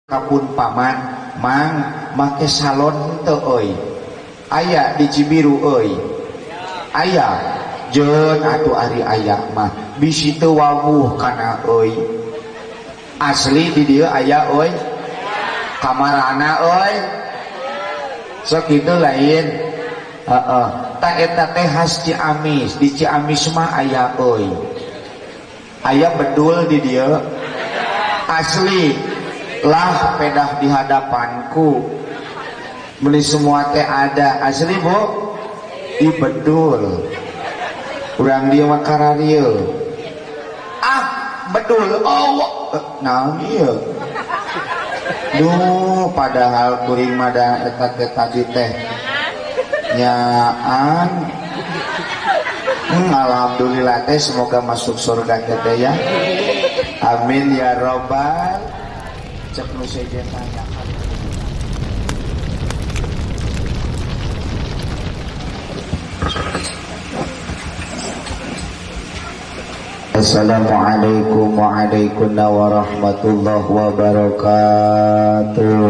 Kapun paman mang make salon henteu euy, aya di Cibiru euy, aya jeun atuh ari aya mah bisi teu wawuh kana euy. Asli di dieu aya euy, kamarana euy, sok kitu lain. Heeh, ta eta teh khas Ciamis, di Ciamis mah aya euy. Aya bedul di dieu asli lah, pedah di hadapanku beli semua teh ada asli bu di bedul urang dia mah kararieu ah bedul oh naon ieu. Duh, padahal kuring mah da eta teh tadi teh nyaan. Alhamdulillah teh, semoga masuk surga teh ya, amin ya robbal. Cek nu sejen tanya. Assalamualaikum waalaikumsalam warahmatullahi wabarakatuh.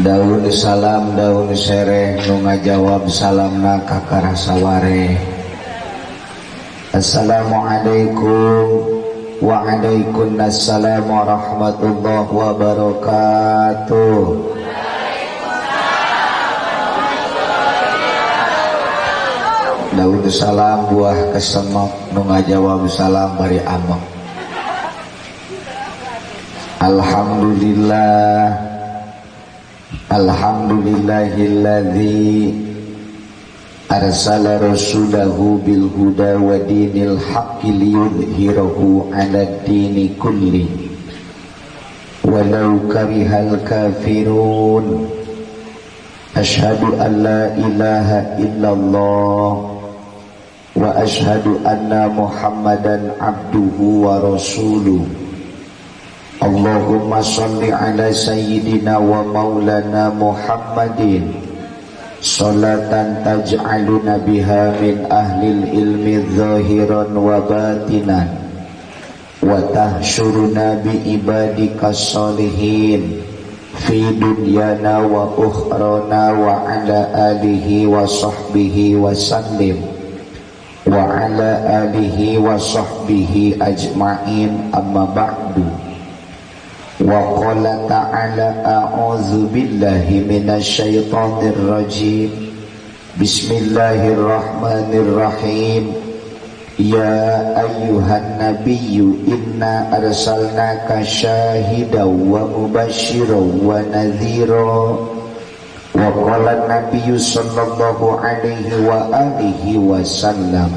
Daun salam daun sereh nu ngajawab salamna kakara saware. Assalamualaikum waalaikumsalam warahmatullahi wabarakatuh. Daun salam buah kesemok nu ngajawab salam bari amok. Alhamdulillah, alhamdulillahilladzi arsala rasulahu bil huda wa dinil haqqi liyudhhirahu 'ala dini kulli walau karihal kafirun. Asyhadu an la ilaha illallah wa asyhadu anna Muhammadan abduhu wa rasuluh. Allahumma shalli ala sayyidina wa maulana Muhammadin salatan taj'aluna biha min ahlil ilmi zahiran wa batinan wa tahsyuruna bi ibadika sholihin fi dunyana wa ukhrana wa ala alihi wa sahbihi wa sallim wa ala alihi wa sahbihi ajma'in, amma ba'du. Wa qala ta'ala a'udzu billahi minasyaitonir rajim. Bismillahirrahmanirrahim. Ya ayyuhan nabiyyu inna arsalnaka syahidan wa mubasysyiran wa nadhira. Wa qala nabiyyu sallallahu alaihi wa alihi wasallam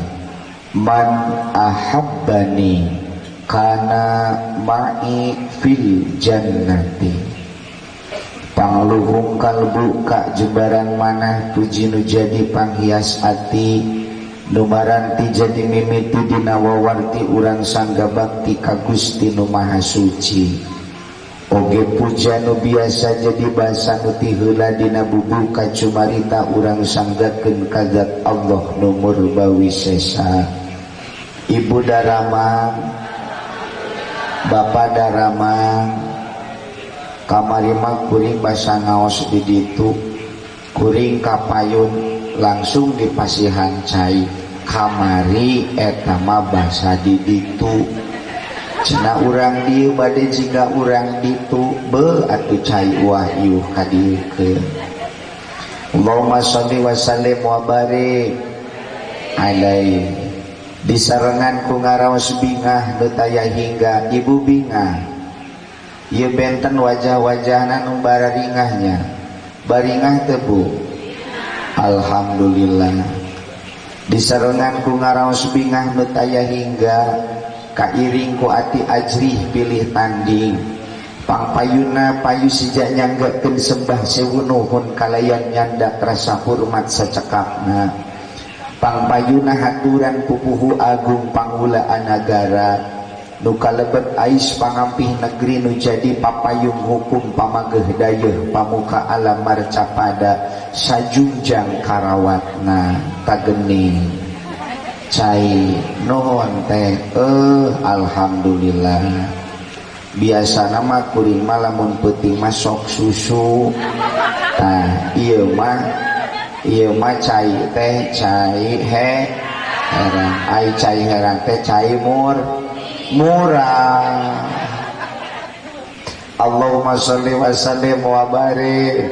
man ahabbani kana ma'i fil jannati. Pangluhung kalbu ka jembaran manah puji nu jadi panghias ati nu maranti jadi mimiti dina wawarti urang sangga bakti ka Gusti nu Maha Suci. Oge puja nu biasa jadi basa nu ti heula dina bubuka cumarita urang sanggakeun ka zat Allah nu murbawisesa. Ibu daramang, Bapak daramang, kamari mah kuring basa ngaos di ditu, kuring kapayun langsung dipasihan cai. Kamari eta mah basa di ditu. Cenah urang dieu bade jiga urang ditu, beuh atuh cai wahyu ka dieukeun. Allahumma sholli wa sallim wa barik alaihi. Disarengan ku ngaraos bingah nu taya hingga ibu bingah. Ieu benten wajah-wajahna nu bararingahnya. Baringah teu bu? Alhamdulillah. Disarengan ku ngaraos bingah nu taya hingga kairing ku ati ajrih pilih tanding. Pangpayuna payu sija nyanggakeun sembah sewu nuhun kalayan nyandak rasa hormat sacekapna. Pangpayuna haturan pupuhu agung pangulaan nagara nu kalebet ais pangampih negeri nu jadi papayung hukum pamageh dayeuh pamuka alam marcapada sajungjang karawatna tageni. Cai nuhun teh. Alhamdulillah. Biasana mah kuring mah lamun peuting mah sok susu. Tah ieu mah cai teh cai herang. Ai cai herang teh cai murah. Allahumma sholli wa sallim wa barik.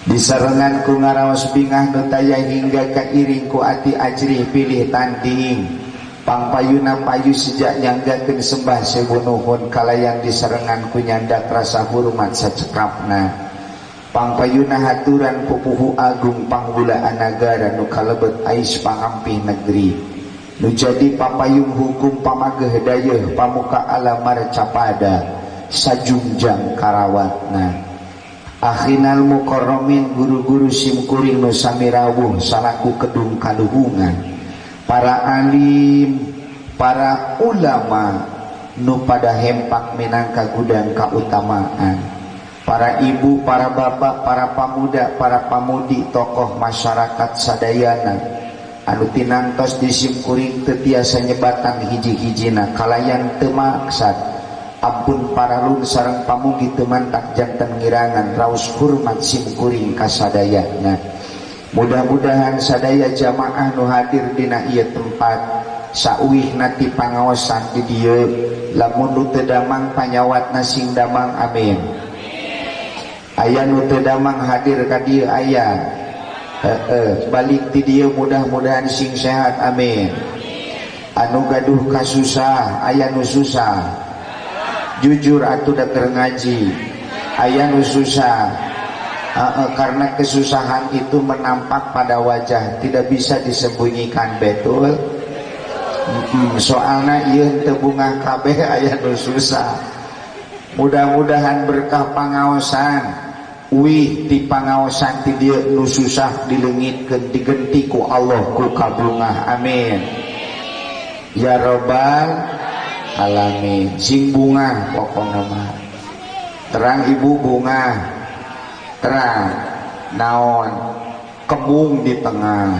Disarengan ku ngaraos bingah nu taya hingga kairing ku ati ajrih pilih tanding. Pangpayuna payu sejak nyanggakeun sembah sewu nuhun kalayan disarengan ku nyandak rasa hormat sacekapna. Pangpayuna haturan pupuhu agung panggulaan nagara nu kalebet ais pangampih negeri. Nu jadi papayung hukum pamageh dayeuh pamuka alamar capada sajungjang karawatna. Akhinal mukarramin guru-guru simkuring nu sami rawuh salaku kedung kaluhungan. Para alim, para ulama nu pada hempak minangka gudang kautamaan. Para ibu, para bapak, para pamuda, para pamudi, tokoh masyarakat sadayana anu tinantos di simkuring teu tiasa nyebatan hiji-hijina kalayan teu maksad. Ampun paralun sareng pamugi teu mantak janten ngirangan raos hormat simkuring kasadayana. Mudah-mudahan sadaya jamaah nu hadir dina ieu tempat sauwihna ti pangaosan di dieu lamun nu teu damang panyawatna sing damang amin. Aya nu teu damang hadir ka dieu aya. Heeh, balik ti dieu mudah-mudahan sing sehat amin. Anu gaduh kasusah aya nu susah. Jujur atuh da keur ngaji aya nu susah. Karena kesusahan itu menampak pada wajah, tidak bisa disembunyikan, betul. Soalna ieu teu bungah kabeh aya nu susah. Mudah-mudahan berkah pangaosan wih di pangaosan ti dieu nu susah dileungitkeun digenti ku Allah ku kabungah amin ya robbal alamin. Sing bungah pokona mah terang ibu bungah terang naon kembung di tengah.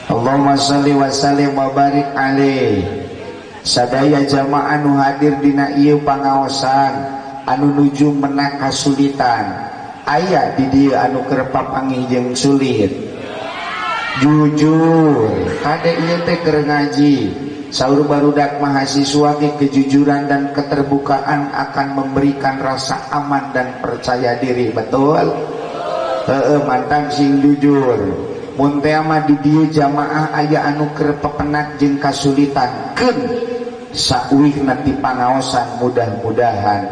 Allahumma sholli wa sallim wa barik alaih. Sadaya jamaah nu hadir dina ieu pangaosan anu nuju menak kasulitan aya di dieu anu keur papanggih jeung sulit. Jujur kade ieu teh keur ngaji. Saur barudak mahasiswa ge kejujuran dan keterbukaan akan memberikan rasa aman dan percaya diri, betul? Heeh, mantap sing jujur. Mun teh mah di dieu jamaah aya anu keur pepenak jeung kasulitan keun sauwihna ti pangaosan mudah-mudahan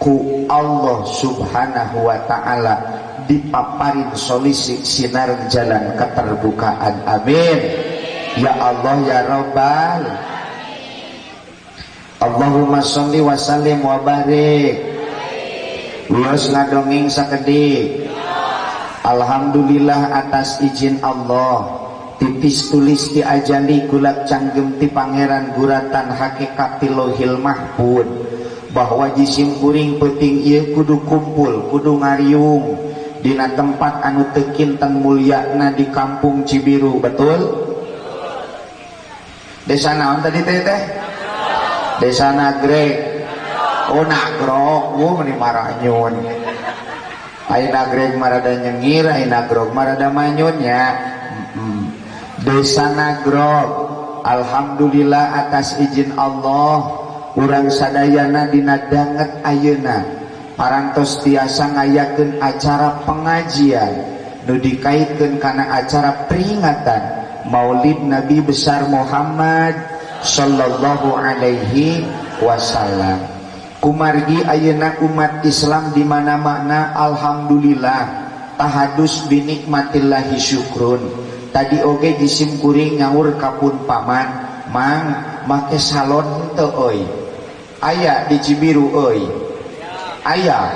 ku Allah Subhanahu wa taala dipaparin solusi sinar jalan keterbukaan amin. Ya Allah ya Rabbal. Allahumma sholli wa sallim wa barik. Wios ngadongeng sakedik. Alhamdulillah atas izin Allah. Titis tulis ti ajali gulak canggem ti pangeran guratan hakikat ti Lauhil Mahfud bahwa jisim kuring peuting ieu kudu kumpul kudu ngariung dina tempat anu teu kinten mulyana di kampung Cibiru, betul? Desa naon tadi teh teh? Desa Nagreg. Oh Nagrog, wah meni maranyun. Ai Nagreg marada nyengir, ai Nagrog marada manyun nya. Desa Nagrog, alhamdulillah atas izin Allah urang sadayana dina danget ayeuna parantos tiasa ngayakeun acara pengajian nu dikaitkeun kana acara peringatan Maulid Nabi besar Muhammad sallallahu alaihi wasallam. Kumargi ayeuna umat Islam di mana-mana alhamdulillah tahadus binikmatillahi syukrun. Tadi oge jisim kuring nyaur kapun paman, mang make salon teu euy. Aya di Cibiru euy. Aya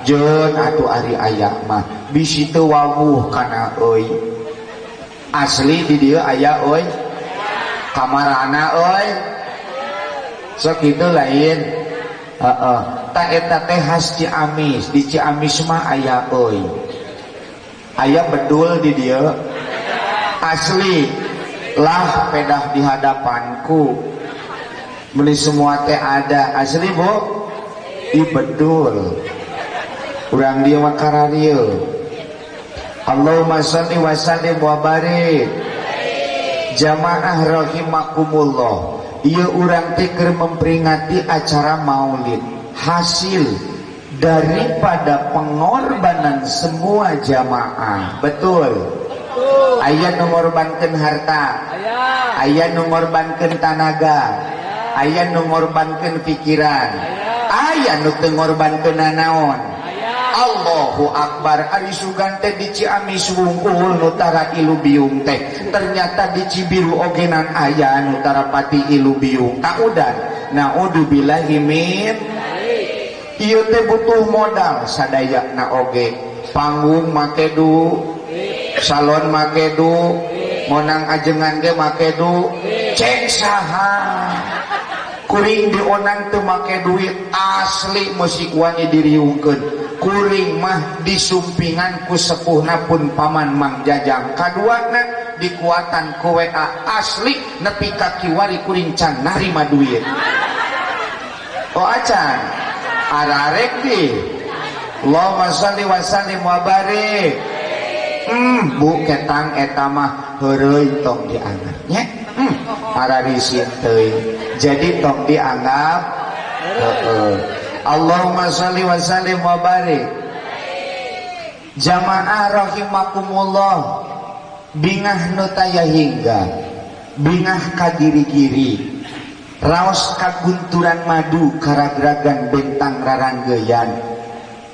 jeun atuh ari aya mah bisi teu wawuh kana euy. Asli di dieu aya euy. Kamarana euy. Sok kitu lain. Heeh, ta eta teh khas Ciamis, di Ciamis mah aya euy. Aya bedul di dieu. Asli lah pedah di hadapanku. Beli semua teh ada asli bu. Ih betul. Urang dia mah kararieu. Allahumma sholli wa sallim wa barik. Jamaah rahimakumullah. Ieu urang teh keur memperingati acara Maulid. Hasil daripada pengorbanan semua jamaah. Betul. Aya nu ngorbankeun harta, aya nu ngorbankeun tanaga, aya nu ngorbankeun pikiran, aya nu teu ngorbankeun nanaon. Allahu Akbar. Ari sugan teh di Ciamis wungkul nu tara ilu biung teh. Ternyata di Cibiru ogenan aya nu tara pati ilu biung. Kaudan naudzubillahi min. Ieu teh butuh modal sadayana oge. Panggung make du, salon make du, monang ajengan ge make du, cek saha. Kuring dionang teu make duit asli musik wani diriungkeun. Kuring mah disumpingan ku sepuhna pun paman Mang Jajang. Kaduana dikuatan ku WA asli nepi ka kiwari kuring can narima duit. Oh acan ararek di. Allahumma sholli wa sallim wa barik. Bu ketang eta mah heureuy tong dianggap nya. Ararisin teuing. Jadi tong dianggap heeh. Allahumma sholli wa sallim wa barik. Jamaah rahimakumullah. Bingah nu taya hingga, bingah ka giri-giri, raos kagunturan madu karagragan bentang raranggeyan.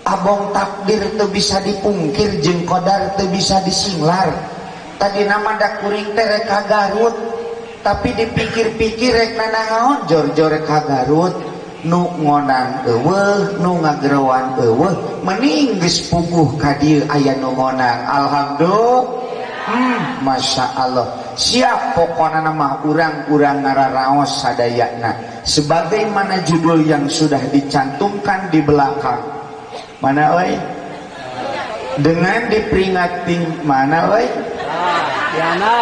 Abong takdir teu bisa dipungkir jeung qadar teu bisa disinglar. Tadi nama da kuring teh rek ka Garut, tapi dipikir-pikir rek nanaon jor-jor ka Garut. Nu ngonang eueuh, nu ngageroan eueuh, mending geus puguh ka dieu aya nu ngonang. Alhamdulillah. Masya Allah. Siap pokona mah urang-urang ngararaos sadayana. Sebagaimana judul yang sudah dicantumkan di belakang. Mana oi? Dengan diperingati mana oi?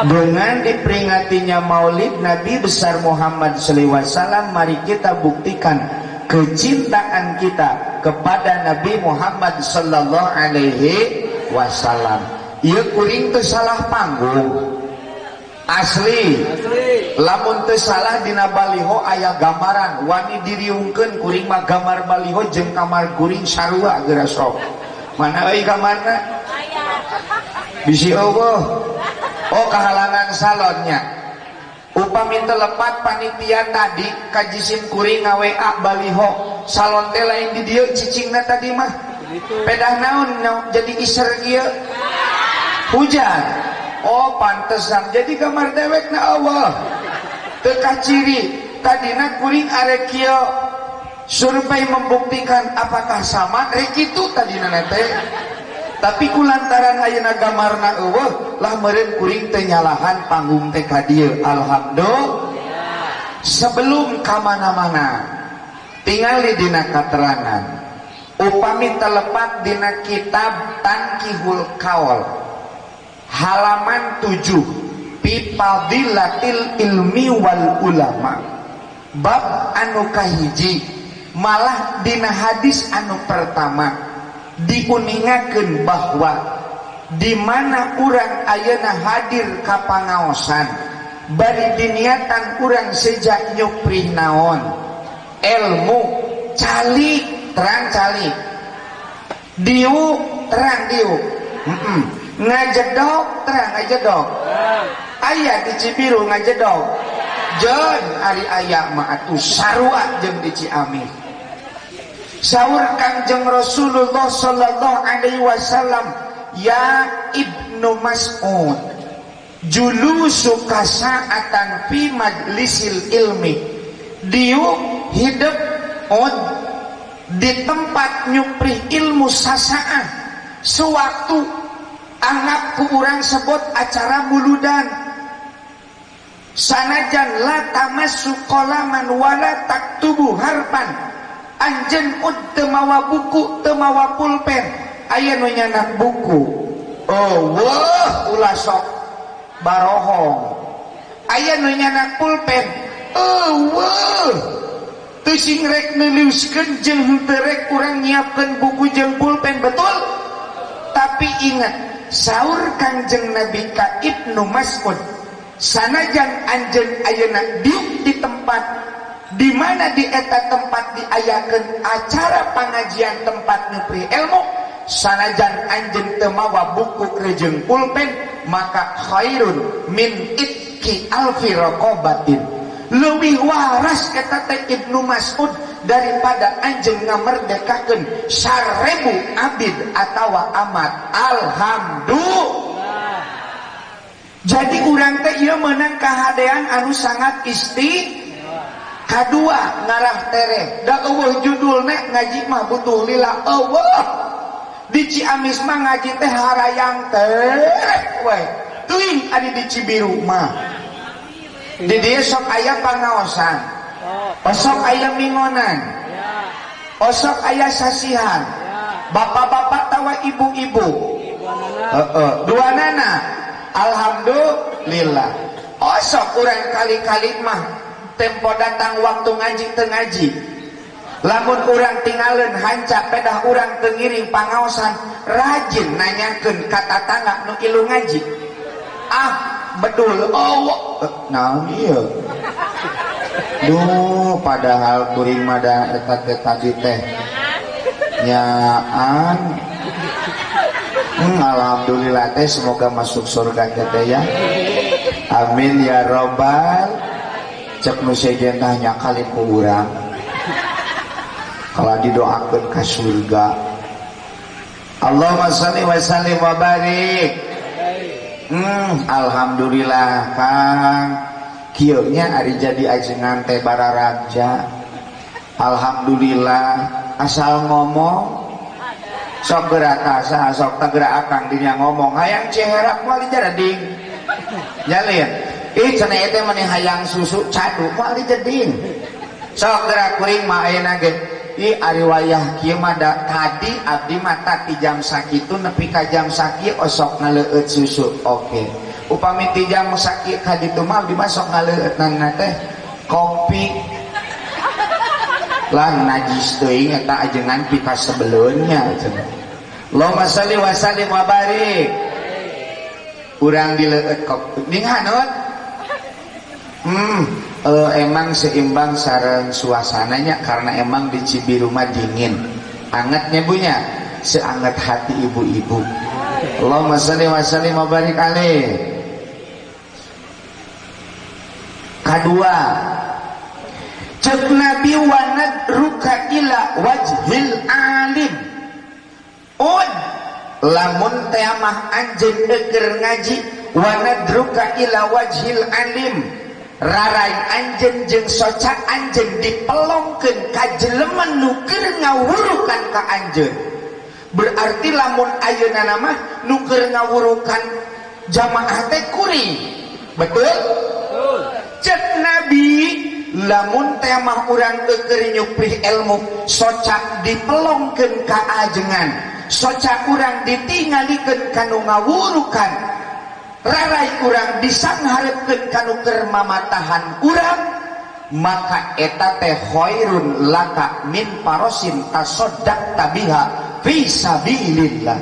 Dengan diperingatinya Maulid Nabi besar Muhammad sallallahu alaihi wasallam, mari kita buktikan kecintaan kita kepada Nabi Muhammad sallallahu alaihi wasallam. Ieu kuring teu salah panggung. Asli. Lamun teu salah dina baliho aya gambaran wani diriungkeun kuring mah gambar baliho jeung kamar kuring sarua geura sok. Mana euy kamarna? Bisi eueuh. Oh kahalangan salonnya. Upami teu lepat panitia tadi kajisim kuring nga-WA baliho salon teh lain di dieu cicingna tadi mah. Pedah naon jadi iser ieu? Hujan. Oh pantesan jadi kamar dewek na Allah. Teu kaciri tadina kuring arek kieu. Survei membuktikan apakah sama rek kitu tadina teh. Tapi kulantaran ayeuna gamarna eueuh lah meureun kuring teh nyalahan panggung teh ka dieu. Alhamdulillah. Sebelum ka mana-mana tingali dina katerangan. Upami telepat dina kitab Tankihul Kaul halaman 7 fi fadilatil ilmi wal ulama bab anu kahiji malah dina hadis anu pertama diuningakeun bahwa di mana urang ayeuna hadir ka pangaosan bari diniatan urang sejak nyuprih naon ilmu calik terang calik diuk terang diuk ngajedok terang ngajedok aya di Cibiru ngajedok jeun ari aya mah atuh sarua jeung di Ciamis. Saur Kangjeng Rasulullah sallallahu alaihi wasallam, ya Ibnu Mas'ud julusuka sa'atan fi majlisil ilmi, diuk hidup ud di tempat nyuprih ilmu sasaah sewaktu anggap ku urang sebut acara muludan sanajan la tamassu qalaman wala taktubu harpan anjeun ud teu mawa buku teu mawa pulpen aya nu nyanak buku oh wah ulah sok Barohong. Aya nu nyandak pulpen, euweuh. Teu sing rek nuliskeun jeung henteu rek urang nyiapkeun buku jeung pulpen, betul? Tapi ingat, saur Kangjeng Nabi ka Ibnu Mas'ud, sanajan anjeun ayeuna diuk di tempat di mana di eta tempat diayakeun acara pangajian tempat nyupri ilmu, sanajan anjeun teu mawa buku jeung pulpen, maka khairun min itqi alfi raqabatin, leuwih waras eta teh Ibnu Mas'ud daripada anjeun ngamerdekakeun 1000 abid atawa amat. Alhamdulillah. Jadi urang teh ieu meunang kahadean anu sangat isti. Kadua ngarah tereh da euweuh judulna ngaji mah butuh lila, euweuh. Di Ciamis mah ngaji teh harayang tereh we, teuing adi di Cibiru mah. Di dieu sok aya pangaosan, osok aya mingonan, osok aya sasihan, bapak-bapak tawa ibu-ibu, heeh, dua nana. Alhamdulillah. Osok urang kali-kali mah tempo datang waktu ngaji teu ngaji. Lamun urang tinggalin hanca pedah urang teu ngiring pangaosan, rajin nanyakeun ka tatangga nu ilu ngaji. Ah, bedul oh, naon ieu? Duh, padahal kuring mah da eta teh tadi teh nyaan. Alhamdulillah teh, semoga masuk surga teh ya. Amin ya robbal. Cek nu sejen tah nyakalin ku urang. Kalau didoakeun ka surga. Allahumma shalli wa sallim wa barik. Alhamdulillah Kang. Kieu nya ari jadi ajengan teh bararaja. Alhamdulillah asal ngomong sok gerak asa sok gerak akang dinya ngomong hayang ceherak moal dijarading. Jalin. Ih cenah eta mah hayang susu cadu moal dijeding. Sok gerak kuring mah ayeuna ge. Ih ari wayah kieu mah da tadi abdi mah ti jam sakitu nepi ka jam sakieu osok ngaleueut susu. Oke. Upami ti jam sakieu ka ditu mah abdi mah sok ngaleueutna teh kopi. Lah najis teuing eta ajengan pika sebelumnya cenah. Allahumma shalli wa sallim wa barik. Urang dileueut kopi ning hanut. Emang seimbang sareng suasananya karena emang di Cibiru mah dingin. Angetnya bunya seanget hati ibu-ibu. Allahumma shalli wa sallim wa barik alaih. Kadua, cek Nabi wanad ruka ila wajhil alim. Ud lamun teamah anjeun eukeur ngaji wanadruka ila wajhil alim, rarai anjeun jeung soca anjeun dipelongkeun ka jelema nu keur ngawurukan ka anjeun. Berarti lamun ayeuna mah nu keur ngawurukan jamaah teh kuring. Betul? Betul. Cek Nabi lamun teh mah urang keur nyuprih ilmu soca dipelongkeun ka ajengan, soca urang ditingalikeun ka nu ngawurukan, rarai urang disangharepkeun ka nu keur mamatahan urang, maka eta teh khairun laka min parosin tasaddaq tabiha fi sabilillah.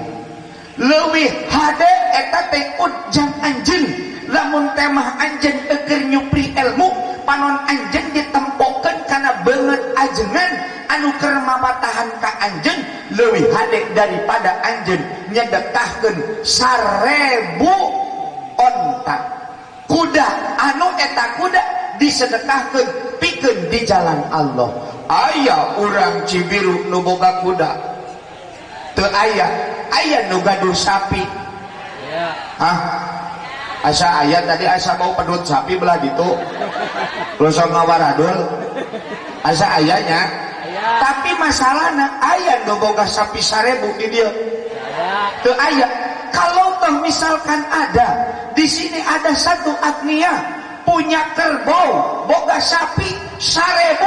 Leuwih hade eta teh ujang anjeun lamun teh mah anjeun keur nyupri ilmu, panon anjeun ditempokeun kana beungeut ajengan anu keur mamatahan ka anjeun, leuwih hade daripada anjeun nyedekahkeun 1000 onta kuda anu eta kuda disedekahkeun pikeun di jalan Allah. Aya urang Cibiru nu boga kuda teu aya, aya nu gaduh sapi. Hah? Asa aya tadi asa bau pedut sapi belah ditu. Losok ngawaradul. Asa ayanya. Tapi masalahna aya nu boga sapi 1000 di dieu. Teu aya. Kalau toh misalkan ada di sini ada satu agnia punya kerbau, boga sapi 1000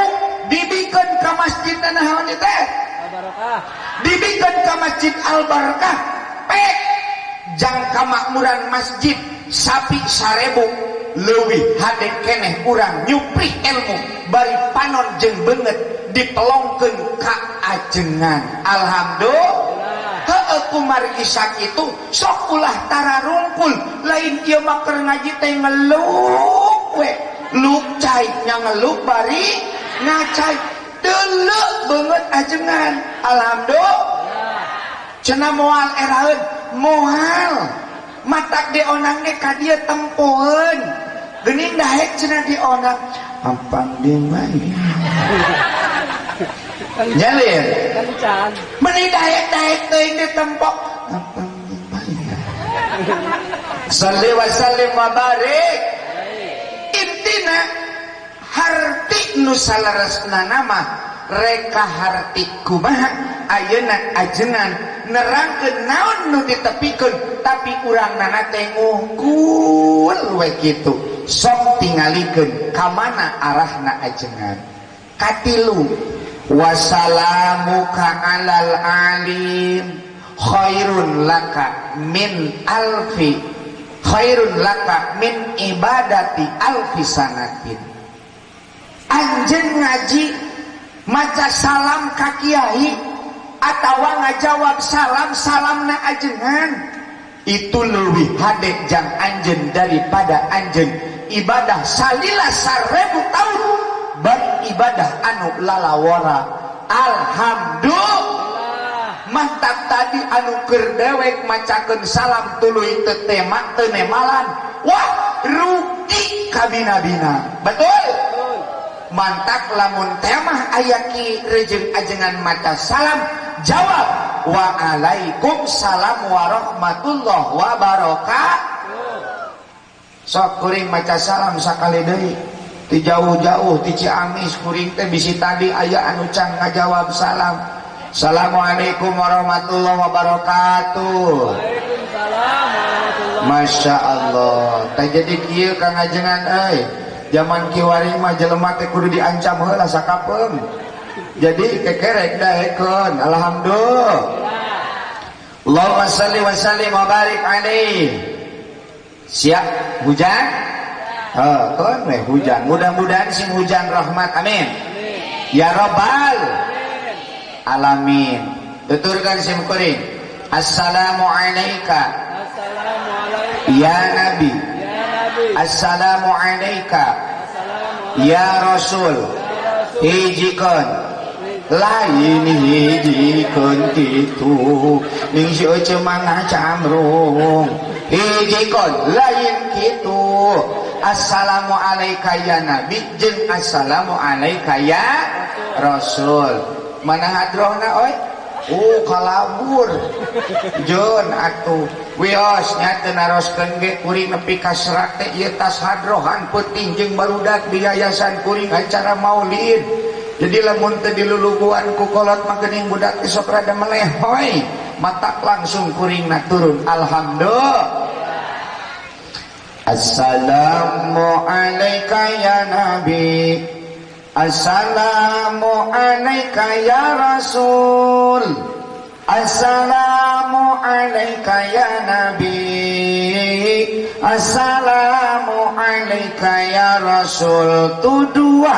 dibikeun ka masjid naon teh? Al-Barakah. Dibikeun ka Masjid Al-Barakah. Pek jang kamakmuran masjid. sapi 1000 leuwih hade keneh urang nyuprih ilmu bari panon jeung beungeut dipelongkeun ka ajengan. Alhamdulillah. Heueuh kumargi sakitu sok ulah tararungkul lain ieu mah keur ngaji teh ngeluk we luk cai nya ngeluk bari ngacai deuleu beungeut ajengan. Alhamdulillah. Cenah moal eraeun moal matak dionang ge ka dieu tempoeun geuning daek cenah dionang ampang di mana nyalir Kencan. Meni daek-daek teuing ditempok ampang di mana. Salli wa sallim wa barik. Intina harti nu salaresna nama reka harti kumaha ayeuna ajengan nerangkeun naon nu ditepikeun tapi urang nana teh nguhkul we kitu. Sok tingalikeun ka mana arahna ajengan. Katilu wassalamuka alal alim khairun laka min alfi khairun laka min ibadati alfi sanatin. Anjeun ngaji maca salam ka kiai atawa ngajawab salam salamna ajengan itu leuwih hade jang anjeun daripada anjeun ibadah salila 1000 tahun bari ibadah anu lalawara. Alhamdulillah. Mantap tadi anu keur dewek macakeun salam tuluy teu tema teu nemalan wah rugi kabina-bina. Betul? Mantak lamun temah aya ki rejeung ajengan maca salam jawab waalaikumsalam warahmatullah wabarakatuh. Sok kuring maca salam sakali deui ti jauh-jauh ti Ciamis kuring teh bisi tadi aya anu can ngajawab salam. Assalamualaikum warahmatullahi wabarakatuh. Waalaikumsalam warahmatullahi. Masya Allah. Teh jadi kieu Kang Ajengan euy. Zaman kiwari mah jelema teh kudu diancam heula sakapeung. Jadi kekerek daekeun. Alhamdulillah. Allahumma shalli wa sallim wa barik alaihi. Siap hujan? Heuh, keun we hujan. Mudah-mudahan sing hujan rahmat. Amin. Ya rabbal alamin. Tuturkan sim kuring. Assalamu alayka. Assalamualaikum. Ya Nabi. Ya Nabi. Assalamu alayka. Assalamualaikum. Ya Rasul. Hijikeun. Lain hijikeun kitu. Ning si Ece mangga camrung. Hijikeun lain kitu. Assalamu alayka ya Nabi jeung assalamu alayka ya Rasul. Mana hadrohna oi? Kalabur. Jeun atuh. Wios nya teu naroskeun ge kuring nepi ka serak teh ieu tas hadrohan peuting jeung barudak di yayasan kuring acara maulid. Jadi lamun teu diluluguan ku kolot mah geuning budak teh sok rada melehoy. Matak langsung kuringna turun. Alhamdulillah. Assalamu alayka ya Nabi. Assalamu alayka ya Rasul. Assalamu alayka ya Nabi. Assalamu alayka ya Rasul. Tu dua.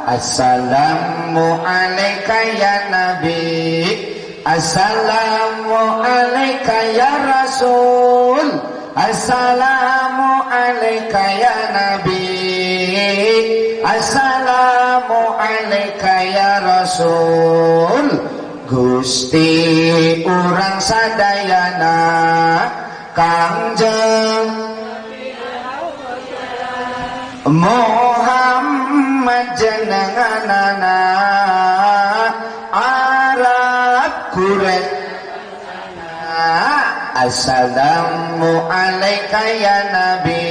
Assalamu alayka ya Nabi. Assalamu alayka ya Rasul. Assalamu alayka ya Nabi. Assalamu alayka ya Rasul. Gusti urang sadayana Kangjeng Muhammad jenenganana Arab Quraisy. Assalamu alayka ya Nabi.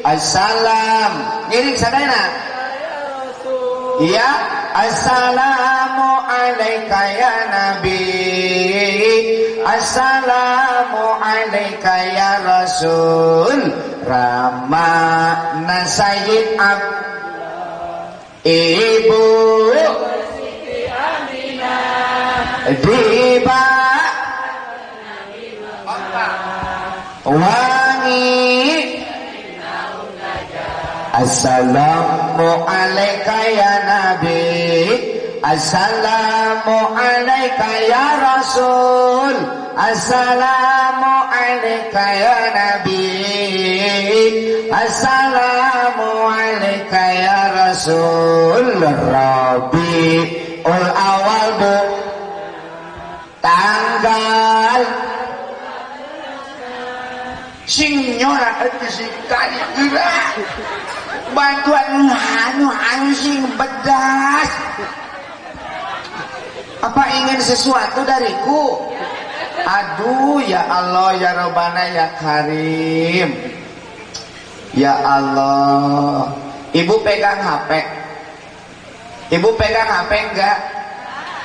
Assalam ngiring sadayana. Ya assalamu alayka ya Nabi. Assalamu alayka ya Rasul. Rama Sayyid Ab Ibu Siti Aminah Diba wangi Assalamu alayka ya Nabi, assalamu alayka ya Rasul, assalamu alayka ya Nabi, assalamu alayka ya Rasul. Rabiul awal bu tanggal sing nyora itu sing kali gerak bantuan anu anu sing bedas. Apa ingin sesuatu dariku? Aduh ya Allah ya Robbana ya Karim. Ya Allah. Ibu pegang HP? Ibu pegang HP enggak?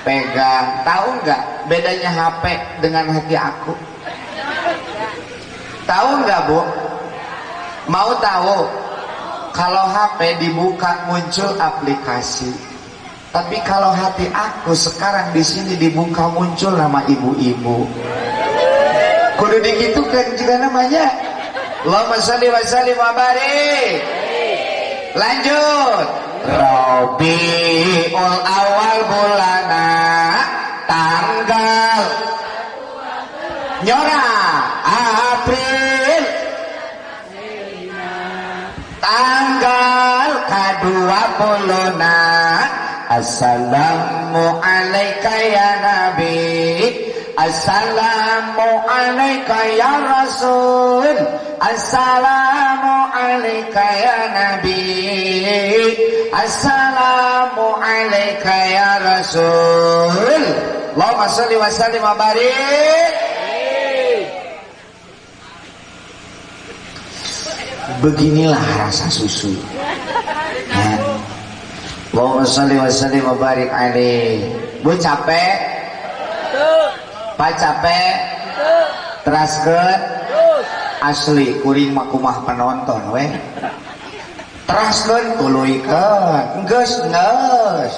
Pegang. Tahu enggak bedanya HP dengan hati aku? Tahu enggak bu? Mau tahu? Kalau HP dibuka muncul aplikasi. Tapi kalau hati aku sekarang di sini dibuka muncul nama ibu-ibu. Kudu dikitukan juga namanya. Allahumma sholli wa sallim wa barik. Lanjut. Rabiul awal bulana tanggal nyora April tanggal ka-20. Assalamu alayka ya Nabi, assalamu alayka ya Rasul, assalamu alayka ya Nabi, assalamu alayka ya Rasul. Allahumma sholli wa sallim wa barik. Beginilah rasa susu. Ya. Allahumma sholli wa sallim wa barik alaih. Bu capek? Pak capek? Teraskeun? Asli kuring mah kumaha penonton weh. Teraskeun tuluykeun. Geus geus.